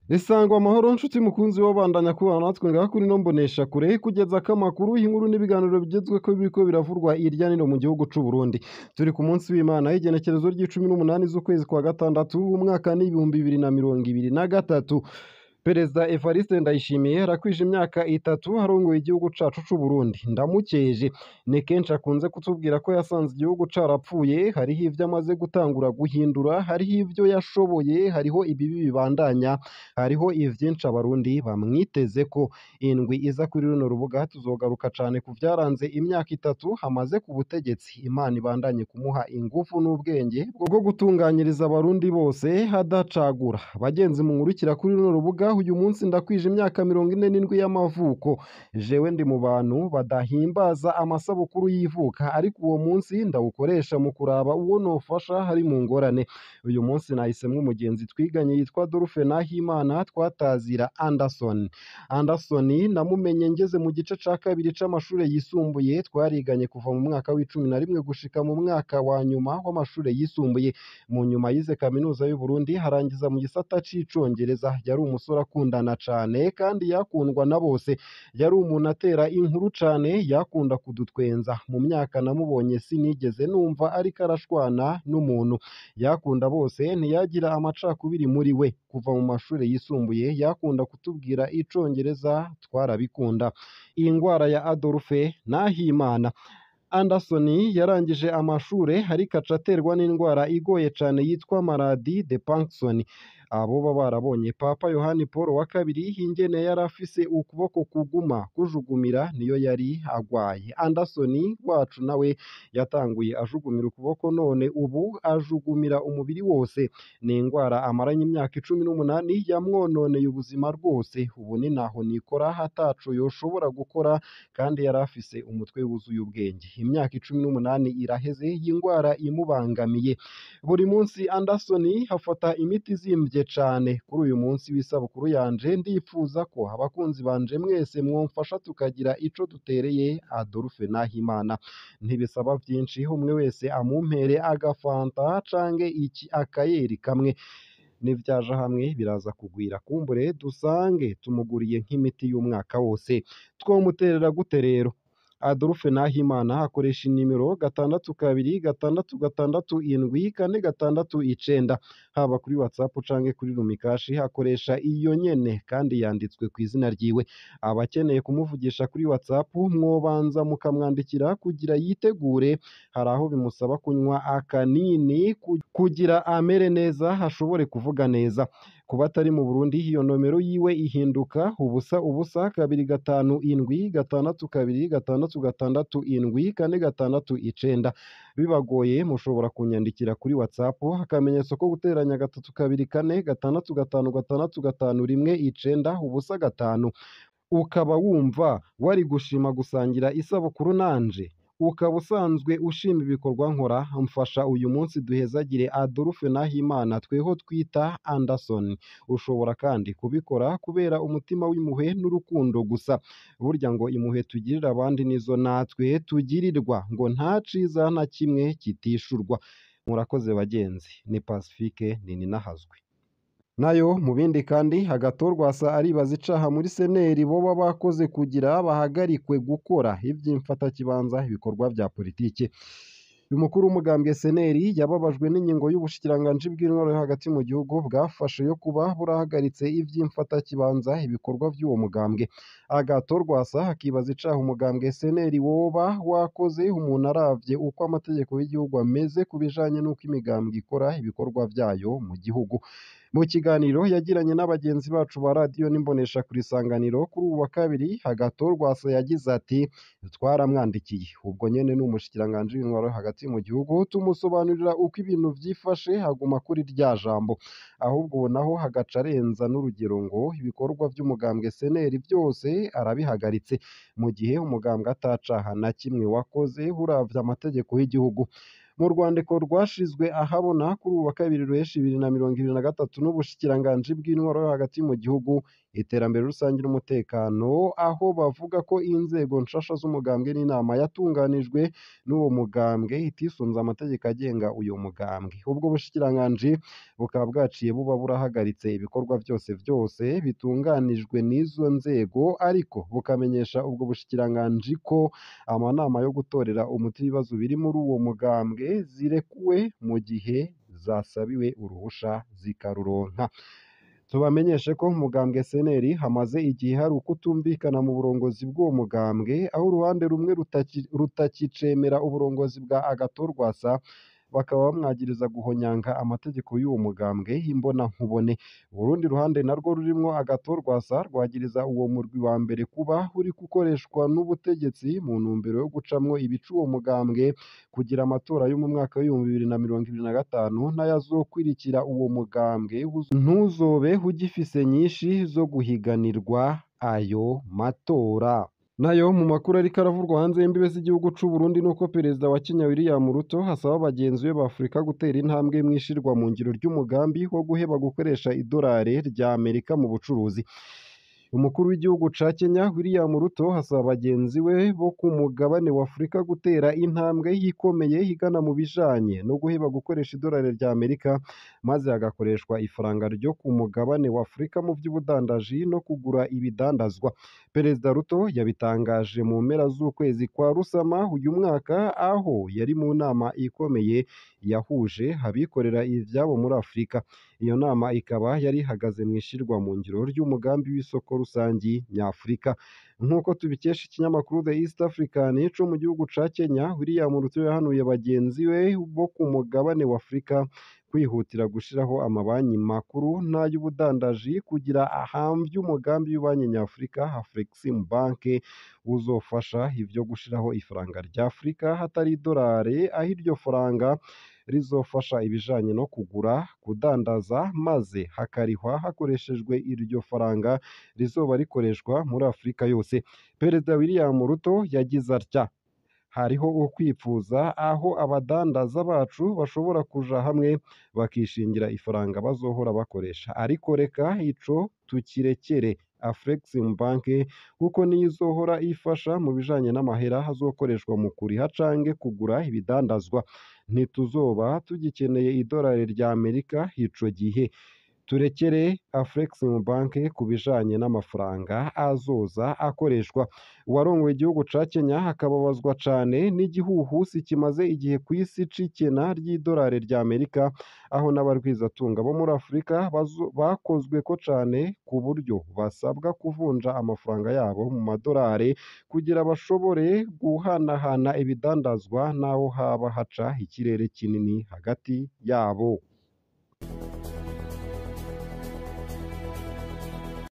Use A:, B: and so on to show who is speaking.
A: Risangwa amahoro nshuti mukunzi wabandanya kubana natwe ngaha kuri ino mbonesha kure kugeza ko amakuru inkuru n'ibiganiro bigezweko biriko biravurwa irya nino mu gihugu c'u Burundi. Turi ku munsi w'Imana igenekerezo ry'icumi n'umunani z'ukwezi kwa gatandatu umwaka n'2023. Perezida Evariste Ndayishimiye arakwije imyaka 3 arongoye igihugu cacu c'u Burundi. Ndamukeje. Ni kenshi akunze kutubwira ko yasanze igihugu carapfuye, hariho ivyo amaze gutangura guhindura, hariho ivyo yashoboye, hariho ibibi bibandanya, hariho ivyinshi abarundi bamwitezeko. Indwi iza kuri runo rubuga tuzogaruka cane ku vyaranze imyaka 3 amaze ku butegetsi. Imana ibandanye kumuha ingufu n'ubwenge bwo gutunganyiriza abarundi bose hadacagura. Bagenzi munkurikira kuri runo rubuga, uyu munsi ndakwije imyaka 47 y'amavuko. Jewe ndi mu bantu badahimbaza amasabukuru y'ivuka, ariko uwo munsi ndawukoresha mu kuraba uwo nofasha hari mu ngorane. Uyu munsi nahisemwo umugenzi twiganye yitwa Adolphe Nahimana twatazira Anderson. Anderson namumenye ngeze mu gice ca kabiri c'amashure yisumbuye, twariganye kuva mu mwaka w'11 gushika mu mwaka wa nyuma w'amashure yisumbuye. Mu nyuma yize kaminuza y'u Burundi arangiza mu gisata c'icongereza. Yari umusore akundana cane kandi yakundwa na bose. Yari umuntu atera inkuru cane, yakunda kudutwenza. Mu myaka namubonye sinigeze numva ariko arashwana n'umuntu. Yakunda bose, ntiyagira amacakubiri muri we. Kuva mu mashure yisumbuye yakunda kutubwira icongereza, twarabikunda. Iyi ngwara ya Adolphe Nahimana Anderson yarangije amashure ariko aca aterwa n'indwara igoye cane yitwa maladie de Parkinson. Aboba barabonye Papa Yohani Paul wa kabiri ingene yari afise ukuboko kuguma kujugumira niyo yari agwaye. Anderson wacu nawe yatanguye ajugumira ukuboko none ubu ajugumira umubiri wose. Ni ingwara amaranye imyaka 18 yamwononeye ubuzima rwose. Ubu ni naho nikora ataco yoshobora gukora kandi yari afise umutwe wuzuye ubwenge. Imyaka 18 iraheze iyi ngwara imubangamiye. Buri munsi Anderson afata imiti izimvye cane. Kuri uyu munsi w'isabukuru yanje ndipfuza ko abakunzi banje mwese mwomfasha tukagira ico dutereye Adolphe Nahimana. Ntibisaba vyinshi, umwe wese amumpere agafanta canke iki akayeri kamwe. Nivyaja hamwe biraza kugwira, kumbure dusange tumuguriye nk'imiti y'umwaka wose. Twomuterera gute rero? Adolphe Nahimana akoresha inimero 6 2 6 6 7 4 6 9, haba kuri WhatsApp canke kuri Rumikashi akoresha iyo nyene kandi yanditswe ku izina ryiwe. Abakeneye kumuvugisha kuri WhatsApp mwobanza mukamwandikira kugira yitegure, hari aho bimusaba kunywa akanini kugira amere neza ashobore kuvuga neza. Kuba atari mu Burundi iyo nomero yiwe ihinduka 0 0 2 5 7 6 2 6 6 7 4 6 9. Bibagoye mushobora kunyandikira kuri WhatsApp akamenyetso ko guteranya 3 2 4 6 5 6 5 1 9 0 5. Ukaba wumva wari gushima gusangira isabukuru nanje, ukaba usanzwe ushima ibikorwa nkora, mfasha uyu munsi duhezagire Adolphe Nahimana tweho twita Anderson. Ushobora kandi kubikora kubera umutima w'impuhwe n'urukundo gusa. Burya ngo impuhwe tugirira abandi nizo natwe tugirirwa, ngo nta ciza na kimwe kitishurwa. Murakoze bagenzi, ni Pacifique Nininahazwe. Nayo mu bindi kandi Agathon aribaza icaha muri seneri boba bakoze kugira bahagarikwe gukora ivy'imfatakibanza ibikorwa vya politike. Umukuru w'umugambwe seneri yababajwe n'ingingo y'ubushikiranganji bw'intwaro yo hagati mu gihugu bwafashe yo kuba burahagaritse ivy'imfatakibanza ibikorwa vy'uwo mugambwe. Agathon Rwasa akibaza icaha umugambwe seneri woba wakoze umuntu aravye uko amategeko y'igihugu ameze ku bijanye n'uko imigambwe ikora ibikorwa vyayo mu gihugu. Mu kiganiro yagiranye n'abagenzi bacu ba radiyo n'imbonesha kuri Isanganiro kuri ubu wa kabiri, Agathon Rwasa yagize ati: twaramwandikiye ubwo nyene n'umushikiranganji w'intwaro hagati mu gihugu tumusobanurira uko ibintu vyifashe, aguma kuri rya jambo. Ahubwo naho hagaca arenza n'urugero ngo ibikorwa vy'umugambwe seneri byose arabihagaritse, mu gihe umugambwe atacaha na kimwe wakoze uravye amategeko y'igihugu. Mu rwandiko rwashizwe ahabona kuri ubu wa kabiri ruheshi 2023 n'ubushikiranganji bw'intwaro yo hagati mu gihugu, iterambere rusange n'umutekano, aho bavuga ko inzego nshasha z'umugambwe n'inama yatunganijwe n'uwo mugambwe itisunze amategeko agenga uyo mugambwe. Ubwo bushikiranganji bukaba bwaciye buba burahagaritse ibikorwa vyose vyose bitunganijwe n'izo nzego, ariko bukamenyesha ubwo bushikiranganji ko amanama yo gutorera umuti ibibazo biri muri uwo mugambwe zirekuwe mu gihe zasabiwe uruhusha zikaruronka. Tubamenyeshe ko mugambwe CNL hamaze igihe hari ukutumvikana mu burongozi bw'uwo mugambwe, aho uruhande rumwe rutakicemera uburongozi bwa Agathon Rwasa, bakaba bamwagiriza guhonyanga amategeko y'uwo mugambwe imbonankubone. Urundi ruhande narwo rurimwo Agathon Rwasa rwagiriza uwo murwi wa mbere kuba uri gukoreshwa n'ubutegetsi mu ntumbero yo gucamwo ibice uwo mugambwe kugira amatora yo mu mwaka w'2025 n'ayazokwirikira uwo mugambwe ntuzobe ugifise nyinshi zo guhiganirwa ayo matora. Nayo mu makuru ariko aravurwa hanze y'imbibe z'igihugu c'u Burundi nuko perezida wa Kenya William Ruto asaba bagenzi be ba Afurika gutera intambwe mw'ishirwa mu ngiro ry'umugambi wo guheba gukoresha idolari rya Amerika mu bucuruzi. Umukuru w'igihugu ca Kenya William Ruto asaba bagenzi be bo ku mugabane wa Afurika gutera intambwe ikomeye igana mu bijanye no guheba gukoresha idolari rya Amerika, maze hagakoreshwa ifaranga ryo ku mugabane wa Afurika mu vy'ubudandaji no kugura ibidandazwa. Perezida Ruto yabitangaje mu mpera z'ukwezi kwa Rusama uyu mwaka, aho yari mu nama ikomeye yahuje abikorera ivyabo muri Afurika. Iyo nama ikaba yari ihagaze mw'ishirwa mu ngiro ry'umugambi w'isoko rusangi nyafurika. Nk'uko tubikesha ikinyamakuru The East African co mu gihugu ca Kenya, William Ruto yahanuye bagenzi be bo ku mugabane wa Afurika kwihutira gushiraho amabanki makuru n'ay'ubudandaji kugira ahamvye umugambi w'ibanki nyafurika Afrexim Bank uzofasha ivyo gushiraho ifaranga rya Afurika hatari idolari, aho iryo faranga rizofasha ibijanye no kugura, kudandaza, maze hakarihwa hakoreshejwe iryo faranga rizoba rikoreshwa muri Afurika yose. Perezida William Ruto yagize atya: hariho ukwipfuza aho abadandaza bacu bashobora kuja hamwe bakishingira ifaranga bazohora bakoresha, ariko reka ico tukirekere Afrexim Bank kuko niyo izohora ifasha mu bijanye n'amahera azokoreshwa mu kuriha canke kugura ibidandazwa. Ntituzoba tugikeneye idolari rya Amerika ico gihe. Turekere Afrexim Bank ku bijanye n'amafaranga azoza akoreshwa. Uwarongoye igihugu ca Kenya akababazwa cane n'igihuhusi kimaze igihe kw'isi c'ikena ry'idolari rya Amerika, aho n'abarwizatunga bo muri Afurika bakozweko cane ku buryo basabwa kuvunja amafaranga yabo mu madolari kugira bashobore guhanahana ibidandazwa n'aho haba haca ikirere kinini hagati yabo.